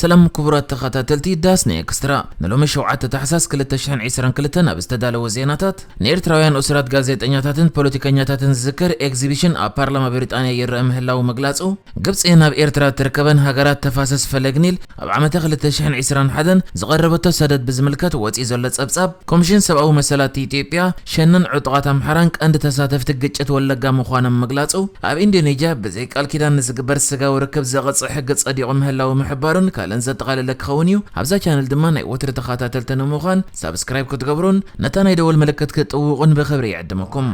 ሰላም ክቡራት ተኸታተልቲ ዳስ ናይ ኤክስትራ፣ ንሎሚ ሸውዓተ ታሕሳስ ክልተ ሽሕን ዕስራን ክልተን ኣብ ዝተዳለወ ዜናታት፣ ንኤርትራውያን እሱራት ጋዜጠኛታትን ፖለቲከኛታትን ዝዝክር ኤግዚቢሽን ኣብ ፓርላማ ብሪጣንያ ይረአ ምህላው ምግላጹ፣ ግብጺ ናብ ኤርትራ እትርከበን ሃገራት ተፋሰስ ፈለግ ኒል ኣብ ዓመተ ክልተ ሽሕን ዕስራን ሓደን ዝቐረበቶ ሰደድ ብዝምልከት ወጺኡ ዘሎ ጸብጻብ፣ ኮሚሽን ሰብኣዊ መሰላት ኢትዮጵያ ሸነን ዕጡቓት ኣምሓራን ቀንዲ ተሳተፍቲ ግጭት ወለጋ ምዃኖም ምግላጹ፣ ኣብ ኢንዶኔዥያ ብዘይ ቃል ኪዳን ንዝግበር ስጋዊ ርክብ ዘቐጽዕ ሕጊ ጸዲቑ ምህላው ምሕባሩን ካልእን ዘጠቓለለ ክኸውን እዩ። ኣብዛ ቻነል ድማ ናይ ወትሪ ተኸታተልቲ ንምዃን ሳብስክራይብ ክትገብሩን ነታ ናይ ደወል ምልክት ክትጥውቑን ብኽብሪ ይዕድመኩም።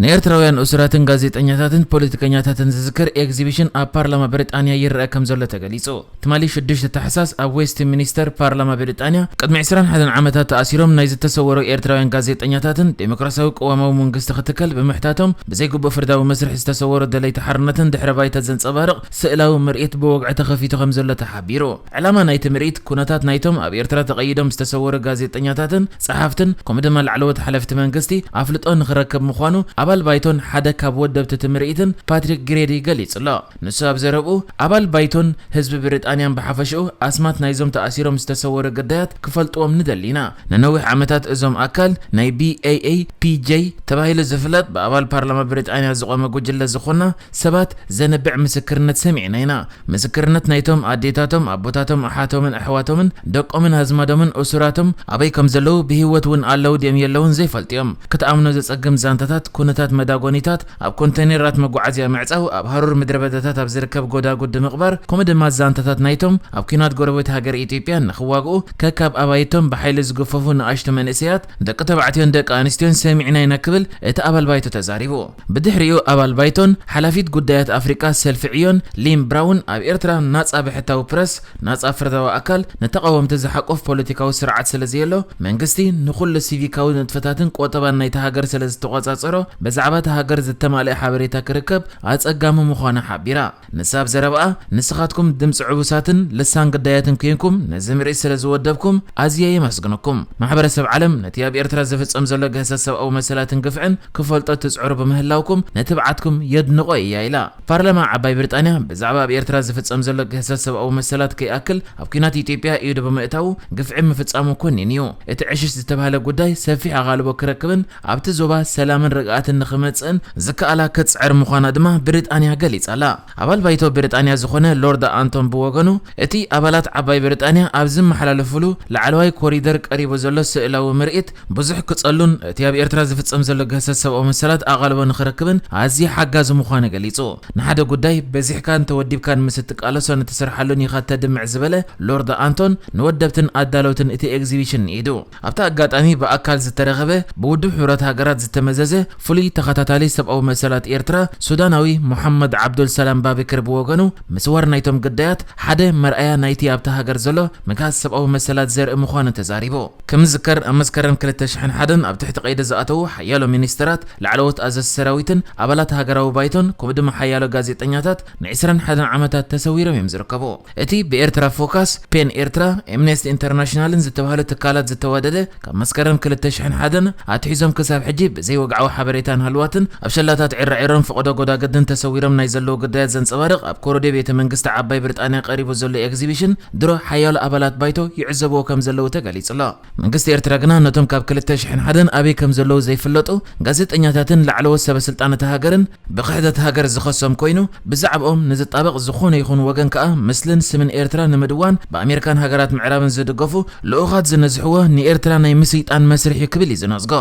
ንኤርትራውያን እሱራትን ጋዜጠኛታትን ፖለቲከኛታትን ዝዝክር ኤግዚቢሽን ኣብ ፓርላማ ብሪጣንያ ይረአ ከም ዘሎ ተገሊጹ። ትማሊ ሽዱሽተ ታሕሳስ ኣብ ዌስት ሚኒስተር ፓርላማ ብሪጣንያ ቅድሚ ዕስራን ሓደን ዓመታት ተኣሲሮም ናይ ዝተሰወሩ ኤርትራውያን ጋዜጠኛታትን ዴሞክራሲያዊ ቅዋማዊ መንግስቲ ክትከል ብምሕታቶም ብዘይግቡእ ፍርዳዊ መስርሕ ዝተሰወሩ ደለይቲ ሓርነትን ድሕረ ባይታ ዘንጸባርቕ ስእላዊ ምርኢት ብወግዒ ተኸፊቱ ከም ዘሎ ተሓቢሩ። ዕላማ ናይቲ ምርኢት ኩነታት ናይቶም ኣብ ኤርትራ ተቐይዶም ዝተሰወሩ ጋዜጠኛታትን ጸሓፍትን ከምኡ ድማ ላዕለዎት ሓለፍቲ መንግስቲ ኣፍልጦ ንኽረክብ ምዃኑ ኣባል ባይቶን ሓደ ካብ ወደብቲ እቲ ምርኢትን ፓትሪክ ግሬዲ ገሊጹ ኣሎ። ንሱ ኣብ ዘረብኡ፣ ኣባል ባይቶን ህዝቢ ብሪጣንያን ብሓፈሽኡ ኣስማት ናይዞም ተኣሲሮም ዝተሰወሩ ግዳያት ክፈልጥዎም ንደሊ ኢና። ንነዊሕ ዓመታት እዞም ኣካል ናይ ቢ ኤ ኤ ፒ ጄ ተባሂሉ ዝፍለጥ ብኣባል ፓርላማ ብሪጣንያ ዝቖመ ጉጅለ ዝኾና ሰባት ዘንብዕ ምስክርነት ሰሚዕና ኢና። ምስክርነት ናይቶም ኣዴታቶም፣ ኣቦታቶም፣ ኣሓቶምን ኣሕዋቶምን፣ ደቆምን ኣዝማዶምን፣ እሱራቶም ኣበይ ከም ዘለዉ፣ ብህይወት እውን ኣለዉ ድዮም የለዉን ዘይፈልጡ እዮም። ክትኣምኖ ዘጸግም ዛንታታት፣ ኩነታት መዳጎኒታት፣ ኣብ ኮንተይነራት መጓዓዝያ ምዕጻው፣ ኣብ ሃሩር ምድረ በዳታት ኣብ ዝርከብ ጎዳጉዲ ምቕባር፣ ከምኡ ድማ ዛንታታት ናይቶም ኣብ ኲናት ጎረቤት ሃገር ኢትዮጵያ ንኽዋግኡ ከካብ ኣባይቶም ብሓይሊ ዝግፈፉ ንኣሽቱ መንእሰያት፣ ደቂ ተባዕትዮን ደቂ ኣንስትዮን ሰሚዕና ኢና ክብል እቲ ኣባል ባይቶ ተዛሪቡ። ብድሕሪኡ ኣባል ባይቶን ሓላፊት ጉዳያት ኣፍሪቃ ሰልፊ ዕዮን ሊም ብራውን ኣብ ኤርትራ ናጻ ብሕታዊ ፕረስ፣ ናጻ ፍርዳዊ ኣካል፣ ንተቓወምቲ ዝሓቁፍ ፖለቲካዊ ስርዓት ስለ ዘየሎ፣ መንግስቲ ንኹሉ ሲቪካዊ ንጥፈታትን ቆጠባን ናይታ ሃገር ስለ ዝተቖጻጸሮ፣ ብዛዕባ እታ ሃገር ዝተማልአ ሓበሬታ ክርከብ ኣጸጋሚ ምዃኑ ሓቢራ። ንሳ ኣብ ዘረባኣ፣ ንስኻትኩም ድምጺ ዕቡሳትን ልሳን ግዳያትን ኮይንኩም ነዚ ምርኢት ስለ ዝወደብኩም ኣዝየ የመስግነኩም። ማሕበረሰብ ዓለም ነቲ ኣብ ኤርትራ ዝፍጸም ዘሎ ግህሰት ሰብኣዊ መሰላትን ግፍዕን ክፈልጦ ትጽዕሩ ብምህላውኩም ንትብዓትኩም የድንቖ እያ ኢላ። ፓርላማ ዓባይ ብሪጣንያ ብዛዕባ ኣብ ኤርትራ ዝፍጸም ዘሎ ግህሰት ሰብኣዊ መሰላት ከይኣክል ኣብ ኲናት ኢትዮጵያ ኢዱ ብምእታዉ ግፍዒ ምፍጻሙ ኮኒኑ እዩ። እቲ ዕሽሽ ዝተባህለ ጉዳይ ሰፊሕ ኣቓልቦ ክረክብን ኣብቲ ዞባ ሰላምን ርግኣትን ንኽመጽእን ዝከኣላ ክትጽዕር ምዃና ድማ ብሪጣንያ ገሊጻ ኣላ። ኣባል ባይቶ ብሪጣንያ ዝኾነ ሎርድ ኣንቶን ብወገኑ፣ እቲ ኣባላት ዓባይ ብሪጣንያ ኣብ ዝመሓላለፉሉ ላዕለዋይ ኮሪደር ቀሪቡ ዘሎ ስእላዊ ምርኢት ብዙሕ ክጸሉን እቲ ኣብ ኤርትራ ዝፍጸም ዘሎ ግህሰት ሰብኣዊ መሰላት ኣቓልቦ ንኽረክብን ኣዝዩ ሓጋዚ ምዃኑ ገሊጹ። ንሓደ ጉዳይ በዚሕካን ተወዲብካን ምስ እትቃለሶን እትሰርሓሉን ኢኻ እተድምዕ ዝበለ ሎርድ ኣንቶን፣ ንወደብትን ኣዳለውትን እቲ ኤግዚቢሽን ንኢዱ። ኣብቲ ኣጋጣሚ ብኣካል ዝተረኸበ ብውድብ ሕቡራት ሃገራት ዝተመዘዘ ፍሉይ ተኸታታሊ ሰብኣዊ መሰላት ኤርትራ ሱዳናዊ ሙሓመድ ዓብዱል ሰላም ባብክር ብወገኑ፣ ምስዋር ናይቶም ግዳያት ሓደ መርኣያ ናይቲ ኣብታ ሃገር ዘሎ ምግሃስ ሰብኣዊ መሰላት ዘርኢ ምዃኑ ተዛሪቡ። ክምዝከር፣ ኣብ መስከረም ክልተ ሽሕን ሓደን ኣብ ትሕቲ ቀይዲ ዝኣተዉ ሓያሎ ሚኒስተራት፣ ላዕለዎት ኣዘዝቲ ሰራዊትን ኣባላት ሃገራዊ ባይቶን ከምኡ ድማ ሓያሎ ጋዜጠኛታት ንዕስራን ሓደን ዓመታት ተሰዊሮም እዮም ዝርከቡ። እቲ ብኤርትራ ፎካስ፣ ፔን ኤርትራ፣ ኤምነስቲ ኢንተርናሽናልን ዝተባህሉ ትካላት ዝተዋደደ፣ ካብ መስከረም ክልተ ሽሕን ሓደን ኣትሒዞም ክሳብ ሕጂ ብዘይ ወግዓዊ ሓበሬታን ሃልዋትን ኣብ ሸላታት ዒራዒሮን ፈቐዶ ጎዳግድን ተሰዊሮም ናይ ዘለዉ ግዳያት ዘንጸባርቕ ኣብ ኮረዶ ቤተ መንግስቲ ዓባይ ብሪጣንያ ቀሪቡ ዘሎ ኤግዚቢሽን ድሮ ሓያሎ ኣባላት ባይቶ ይዕዘብዎ ከም ዘለዉ ተገሊጹ ኣሎ። መንግስቲ ኤርትራ ግና ነቶም ካብ ክልተ ሽሕን ሓደን ኣበይ ከም ዘለዉ ዘይፍለጡ ጋዜጠኛታትን ላዕለዎት ሰበ ስልጣን እታ ሃገርን ብክሕደት ሃገር ዝኸሶም ኮይኑ፣ ብዛዕባኦም ንዝጣበቕ ዝኾነ ይኹን ወገን ከኣ ምስልን ስምን ኤርትራ ንምድዋን ብኣሜሪካን ሃገራት ምዕራብን ዝድገፉ ልኡኻት ዝነዝሕዎ ንኤርትራ ናይ ምስይጣን መስርሕ እዩ ክብል እዩ ዝነጽጎ።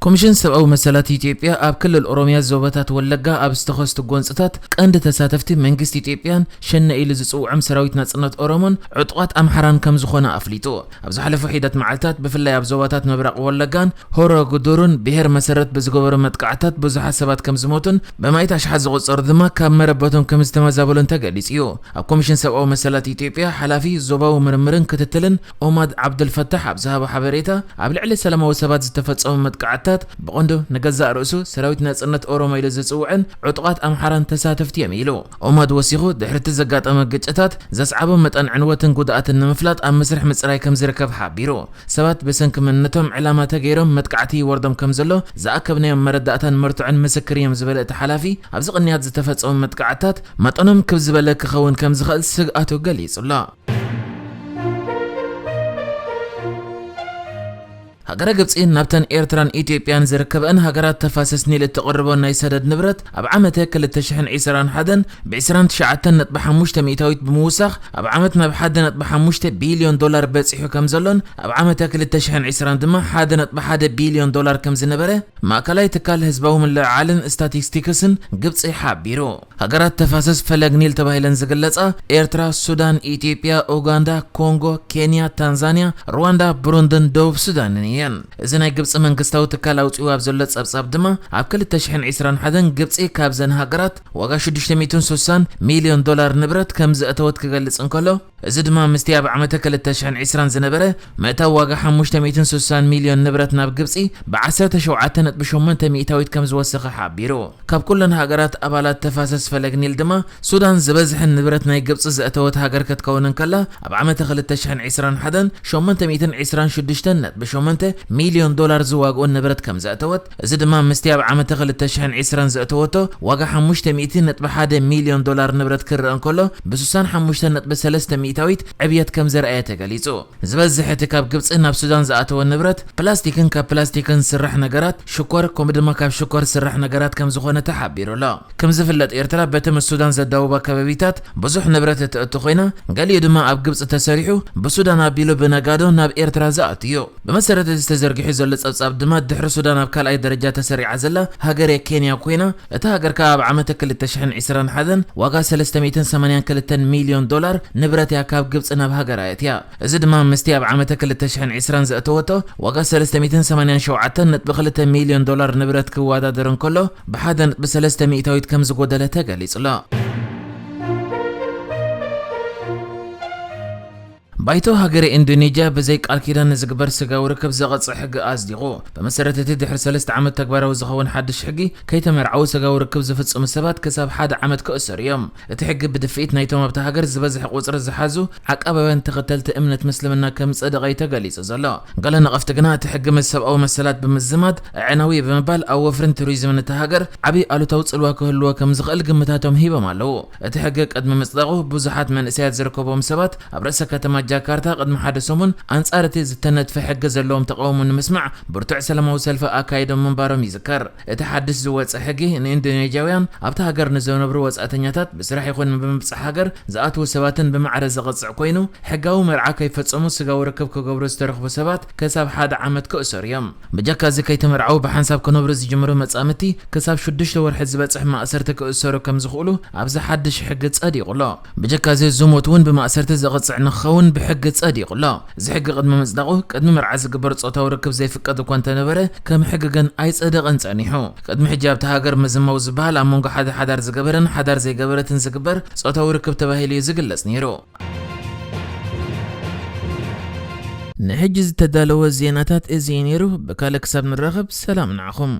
ኮሚሽን ሰብኣዊ መሰላት ኢትዮጵያ ኣብ ክልል ኦሮሚያ ዞባታት ወለጋ ኣብ ዝተኸስቱ ጎንጽታት ቀንዲ ተሳተፍቲ መንግስቲ ኢትዮጵያን ሸነ ኢሉ ዝጽውዖም ሰራዊት ናጽነት ኦሮሞን ዕጡቓት ኣምሓራን ከም ዝኾነ ኣፍሊጡ። ኣብ ዝሓለፉ ሒደት መዓልታት ብፍላይ ኣብ ዞባታት ምብራቕ ወለጋን ሆሮ ጉዱሩን ብሄር መሰረት ብዝገበሩ መጥቃዕታት ብዙሓት ሰባት ከም ዝሞቱን ብማእት ኣሽሓት ዝቑጸሩ ድማ ካብ መረበቶም ከም ዝተመዛበሉን ተገሊጹ እዩ። ኣብ ኮሚሽን ሰብኣዊ መሰላት ኢትዮጵያ ሓላፊ ዞባዊ ምርምርን ክትትልን ኦማድ ዓብዱልፈታሕ ኣብ ዝሃቦ ሓበሬታ፣ ኣብ ልዕሊ ሰላማዊ ሰባት ዝተፈጸሙ መጥቃዕትታት ብቐንዱ ንገዛእ ርእሱ ሰራዊት ናጽነት ኦሮሞ ኢሉ ዝጽውዕን ዕጡቓት ኣምሓራን ተሳተፍቲ እዮም ኢሉ። ኦማድ ወሲኹ፣ ድሕሪ እቲ ዘጋጠመ ግጭታት ዘስዓቦ መጠን ዕንወትን ጉድኣትን ንምፍላጥ ኣብ መስርሕ ምጽራይ ከም ዝርከብ ሓቢሩ። ሰባት ብሰንኪ መንነቶም ዕላማ ተገይሮም መጥቃዕቲ ይወርዶም ከም ዘሎ ዝኣከብናዮም መረዳእታን መርትዖን ምስክር እዮም ዝበለ እቲ ሓላፊ፣ ኣብዚ ቅንያት ዝተፈጸሙ መጥቃዕትታት መጠኖም ክብ ዝበለ ክኸውን ከም ዝኽእል ስግኣቱ ገሊጹ ኣሎ። ሃገረ ግብጺ ናብተን ኤርትራን ኢትዮጵያን ዝርከበአን ሃገራት ተፋሰስ ኒል እትቕርቦ ናይ ሰደድ ንብረት ኣብ ዓመተ ክልተ ሽሕን ዕስራን ሓደን ብ ዕስራን ትሽዓተን ነጥቢ ሓሙሽተ ሚእታዊት ብምውሳኽ ኣብ ዓመት ናብ ሓደ ነጥቢ ሓሙሽተ ቢልዮን ዶላር በጺሑ ከም ዘሎን ኣብ ዓመተ ክልተ ሽሕን ዕስራን ድማ ሓደ ነጥቢ ሓደ ቢልዮን ዶላር ከም ዝነበረ ማእከላይ ትካል ህዝባዊ ምልዕዓልን ስታቲስቲክስን ግብጺ ሓቢሩ። ሃገራት ተፋሰስ ፈለግ ኒል ተባሂለን ዝግለጻ ኤርትራ፣ ሱዳን፣ ኢትዮጵያ፣ ኡጋንዳ፣ ኮንጎ፣ ኬንያ፣ ታንዛንያ፣ ሩዋንዳ፣ ብሩንድን ደቡብ ሱዳንን እየን። እዚ ናይ ግብጺ መንግስታዊ ትካል ኣውጺኡ ኣብ ዘሎ ጸብጻብ ድማ ኣብ ክልተ ሽሕን ዕስራን ሓደን ግብጺ ካብዘን ሃገራት ዋጋ ሽዱሽተ ሚእትን ሱሳን ሚልዮን ዶላር ንብረት ከም ዘእተወት ክገልጽ እንከሎ፣ እዚ ድማ ምስቲ ኣብ ዓመተ ክልተ ሽሕን ዕስራን ዝነበረ ምእታው ዋጋ ሓሙሽተ ሚእትን ሱሳን ሚልዮን ንብረት ናብ ግብጺ ብ ዓሰርተ ሸውዓተ ነጥቢ ሸሞንተ ሚእታዊት ከም ዝወሰኸ ሓቢሩ። ካብ ኩለን ሃገራት ኣባላት ተፋሰስ ፈለግ ኒል ድማ ሱዳን ዝበዝሐን ንብረት ናይ ግብጺ ዘእተወት ሃገር ክትከውን እንከላ፣ ኣብ ዓመተ ክልተ ሽሕን ዕስራን ሓደን ሸሞንተ ሚእትን ዕስራን ሽዱሽተን ነጥቢ ሸሞንተ ሚልዮን ዶላር ዝዋግኡን ንብረት ከም ዘእተወት፣ እዚ ድማ ምስቲ ኣብ ዓመተ ክልተ ሽሕን ዕስራን ዘእተወቶ ዋጋ ሓሙሽተ ሚእቲ ነጥቢ ሓደ ሚልዮን ዶላር ንብረት ክረአ እንከሎ፣ ብ ሱሳን ሓሙሽተ ነጥቢ ሰለስተ ሚእታዊት ዕብየት ከም ዘርኣየ ተገሊጹ። ዝበዝሕ እቲ ካብ ግብጺ ናብ ሱዳን ዝኣተወ ንብረት ፕላስቲክን ካብ ፕላስቲክን ዝስራሕ ነገራት፣ ሽኮር፣ ከምኡ ድማ ካብ ሽኮር ዝስራሕ ነገራት ከም ዝኾነ ተሓቢሩ ኣሎ። ከም ዝፍለጥ፣ ኤርትራ በቲ ምስ ሱዳን ዘዳውባ ከባቢታት ብዙሕ ንብረት እትእቱ ኮይና፣ ገሊኡ ድማ ኣብ ግብጺ ተሰሪሑ ብሱዳን ኣቢሉ ብነጋዶ ናብ ኤርትራ ዝኣቱ እዩ። ብመሰረት እዚ ተዘርጊሑ ዘሎ ጸብጻብ ድማ፣ ድሕሪ ሱዳን ኣብ ካልኣይ ደረጃ ተሰሪዓ ዘላ ሃገር እያ ኬንያ ኮይና፣ እታ ሃገር ከኣ ኣብ ዓመተ ክልተ ሽሕን ዕስራን ሓደን ዋጋ ሰለስተ ሚእትን ሰማንያን ክልተን ሚልዮን ዶላር ንብረት እያ ካብ ግብጺ ናብ ሃገራ ኣእትያ። እዚ ድማ ምስቲ ኣብ ዓመተ ክልተ ሽሕን ዕስራን ዘእተወቶ ዋጋ ሰለስተ ሚእትን ሰማንያን ሸውዓተን ነጥቢ ክልተ ሚልዮን ዶላር ንብረት ክወዳደር እንከሎ፣ ብሓደ ነጥቢ ሰለስተ ሚእታዊት ከም ዝጎደለ ተገሊጹ ኣሎ። ባይቶ ሃገረ ኢንዶኔዥያ ብዘይ ቃል ኪዳን ንዝግበር ስጋዊ ርክብ ዘቐጽዕ ሕጊ ኣጽዲቑ። ብመሰረት እቲ ድሕሪ ሰለስተ ዓመት ተግባራዊ ዝኸውን ሓድሽ ሕጊ፣ ከይተመርዓዉ ስጋዊ ርክብ ዝፍጽሙ ሰባት ክሳብ ሓደ ዓመት ክእሰሩ እዮም። እቲ ሕጊ ብድፍኢት ናይቶም ኣብታ ሃገር ዝበዝሕ ቁጽሪ ዝሓዙ ዓቃባውያን ተኸተልቲ እምነት ምስልምና ከም ዝጸደቐ እዩ ተገሊጹ ዘሎ። ገለ ነቐፍቲ ግና እቲ ሕጊ ምስ ሰብኣዊ መሰላት ብምዝማድ ኣዕናዊ ብምባል ኣብ ወፍርን ቱሪዝምን እታ ሃገር ዓቢ ኣሉታዊ ጽልዋ ክህልዎ ከም ዝኽእል ግምታቶም ሂቦም ኣለዉ። እቲ ሕጊ ቅድሚ ምጽዳቑ ብዙሓት መንእሰያት ዝርከቦም ሰባት ኣብ ርእሰ ከተማ ጃካርታ ቅድሚ ሓደ ሰሙን ኣንጻር እቲ ዝተነድፈ ሕጊ ዘለዎም ተቓውሞ ንምስማዕ ብርቱዕ ሰላማዊ ሰልፊ ኣካይዶም ምንባሮም ይዝከር። እቲ ሓድሽ ዝወጸ ሕጊ ንኢንዶኔዥያውያን ኣብታ ሃገር ንዝነብሩ ወጻእተኛታት ብስራሕ ይኹን ብምብጻሕ ሃገር ዝኣትዉ ሰባትን ብማዕረ ዘቐጽዕ ኮይኑ፣ ሕጋዊ መርዓ ከይፈጸሙ ስጋዊ ርክብ ክገብሩ ዝተረኽቡ ሰባት ክሳብ ሓደ ዓመት ክእሰሩ እዮም። ብጀካ እዚ ከይተመርዓዉ ብሓንሳብ ክነብሩ ዝጅምሩ መጻምድቲ ክሳብ ሽዱሽተ ወርሒ ዝበጽሕ ማእሰርቲ ክእሰሩ ከም ዝኽእሉ ኣብዚ ሓድሽ ሕጊ ጸዲቑ ኣሎ። ብጀካ እዚ ዝሙት እውን ብማእሰርቲ ዘቕጽዕ ንክኸውን ብሕጊ ጸዲቑ ኣሎ። እዚ ሕጊ ቅድሚ ምጽዳቑ፣ ቅድሚ መርዓ ዝግበር ጾታዊ ርክብ ዘይፍቀድ እኳ እንተነበረ፣ ከም ሕጊ ግን ኣይጸደቐን ጸኒሑ። ቅድሚ ሕጂ ኣብታ ሃገር ምዝማው ዝበሃል ኣብ መንጎ ሓደ ሓዳር ዝገበረን ሓዳር ዘይገበረትን ዝግበር ጾታዊ ርክብ ተባሂሉ እዩ ዝግለጽ ነይሩ። ንሕጂ ዝተዳለወ ዜናታት እዚ እዩ ነይሩ። ብካልእ ክሳብ ንራኸብ ሰላም ንዓኹም።